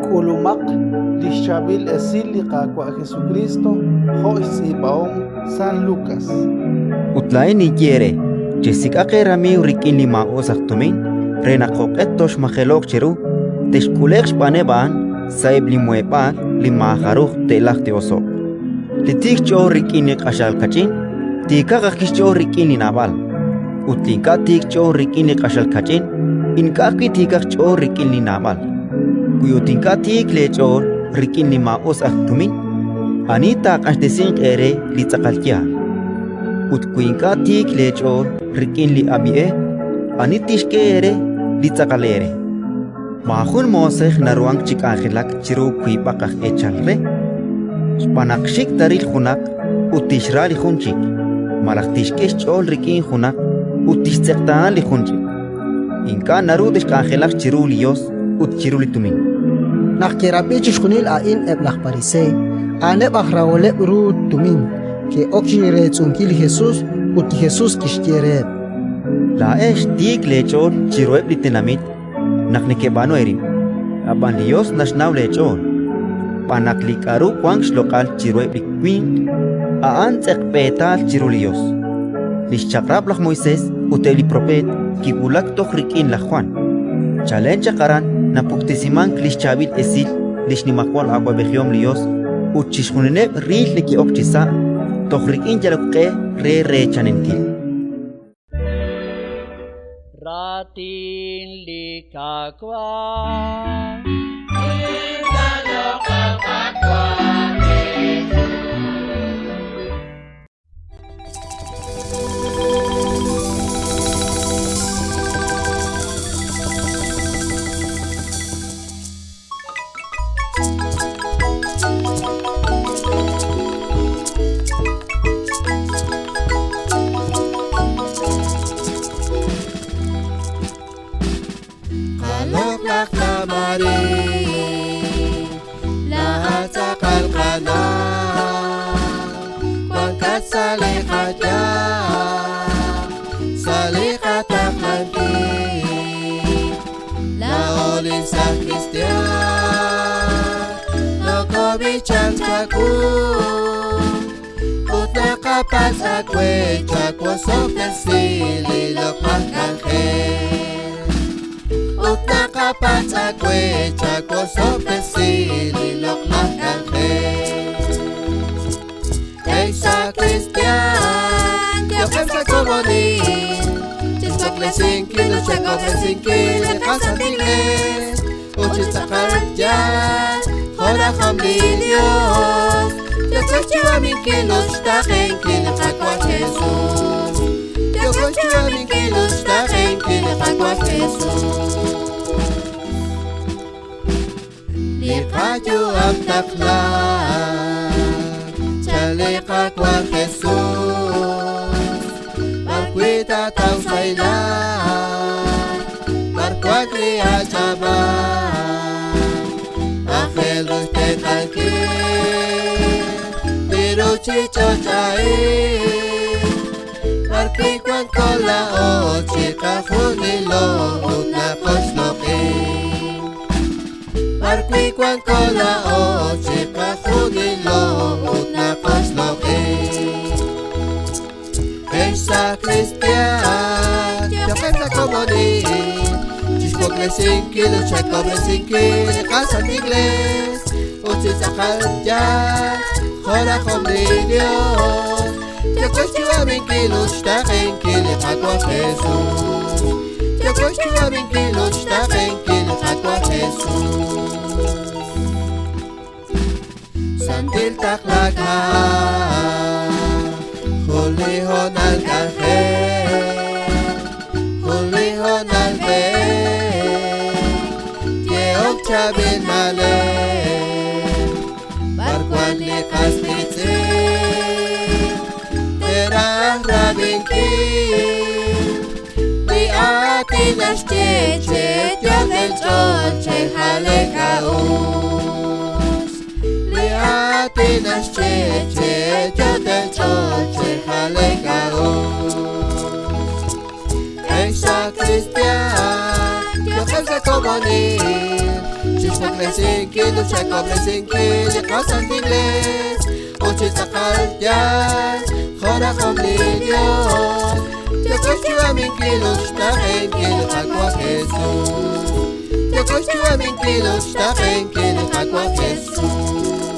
K'ulumaq li xChaab'il Esil li Qaawa' Jesukriist jo' xtz'iib'ahom San Lukas. Ut laa'in ninye eere: Chesik'aq eeramiiw rik'in li maa'us aj tumin re naq, jo'q'e toxmajelo'q cheru, texk'ule'q xb'aaneb' a'an sa'eb' li muheb'aal li maajaruj te'lajq te'oso'q. Li tiik xch'ool rik'in li q'axal kach'in, tiikaq ajwi' xch'ool rik'in li naab'al; ut li ink'a' tiik xch'ool rik'in li q'axal kach'in, ink'a' ajwi' tiikaq xch'ool rik'in li naab'al. Wi ut ink'a' tiik leech'ool rik'in li maa'us aj tumin, ani taaq'axtesinq eere li tz'aqal yaal? Ut wi ink'a' tiik leech'ool rik'in li ab'i e, ani tixk'e eere li tz'aqal eere? Maajun moosej naruhank chi k'anjelak chiru wiib'aq aj eechal re, xb'aan naq xik' taaril junaq ut tixra li jun chik, malaj tixk'e xch'ool rik'in junaq ut tixtz'eqtaana li jun chik. Ink'a' naru texk'anjelaq chiru li Yos ut chiru li tumin. Naq ke'rab'i chixjunil a'in eb' laj Pariseey, a'aneb' aj raholeb' ru tumin, ke'ok chi reetz'unkil li Jesus; ut li Jesus kixye reheb': Laa'ex tiik leech'ool chiruheb' li tenamit naq nekeb'aanu eerib', ab'an li Yos naxnaw leech'ool. Xb'aan naq li k'aru wank xloq'al chiruheb' li winq, a'an tz'eqb'eetal chiru li Yos. Li xChaq'rab' laj Moisés ut eb' li Propeet kiwulak toj rik'in laj Jwan. Chalen chaq aran napuktesimank li xChaab'il Esil li xnimajwal awab'ejihom li Yos ut chixjunileb' riil neke'ok chisa' toj rik'in yalok q'e re reechaninkil. Raatin li Qaawa'. Qalok tamari, lahat tz'aqal qana', wankat sa' li qayam, sa' li qataqlankil. Laa'o li San Cristian, nokob'ichan chawu, ut naqapatz' aawe chawosob'tesi li loq'laj k'anjel. Ut naqapatz' aawe chawosob'tesi li loq'laj k'anjel. Ey Sacristian, yo'qeb' sa' komonil, chixwaklesinkil ut chak'ob'resinkil li qasantil iglees, ut chi tz'aqal yaal jo' rajom li Dios, yo'qeb' xyu'aminkil ut xtaqenkil li Qaawa' Jesus. Yo'qeb' xyu'aminkil ut xtaqenkil li Qaawa' Jesus. Li qayu'am taqlaak, chan li Qaawa' Jesus, b'arwi' taataw sahilal, b'ar wank li ach'ab'aak, aajel ru xtenq'ankil li ruuchich'och' a'in, b'arwi' wanko laa'o chiqajunilo ut naqoxloq'i. B'arwi' wanko laa'o chiqajunilo ut naqoxloq'i. Ex Sacristian, yo'qeb' sa' komonil, chixwaklesinkil ut chak'ob'resinkil li qasantil iglees, ut chi tz'aqal yaal jo' rajom li Dios, yo'qeb' xyu'aminkil ut xtaqenkil li Qaawa' Jesus. Yo'qeb' xyu'aminkil ut xtaqenkil li Qaawa' Jesus. Santil taqlak a'an, jun li hoonal k'anjel, jun li hoonal b'e, yehok chaab'il na'leb', b'ar wan li qas qiitz'in, te'raj rab'inkil, li aatin naxye cheyot'el ch'ool chejal eek'a'uxl. Li aatin naxye cheyot'el ch'ool chejal eek'a'uxl. Ex Sacristian, yo'qeb' sa' komonil chixwaklesinkil ut xak'ob'resinkil li qasantil Iglees ut chi tz'aqal yaal jo' rajom li Dios. Yoko xyu'aminkil ut xtaqenkil li Qaawa' Jesus. Yoko xyu'aminkil ut xtaqenkil li Qaawa' Jesus.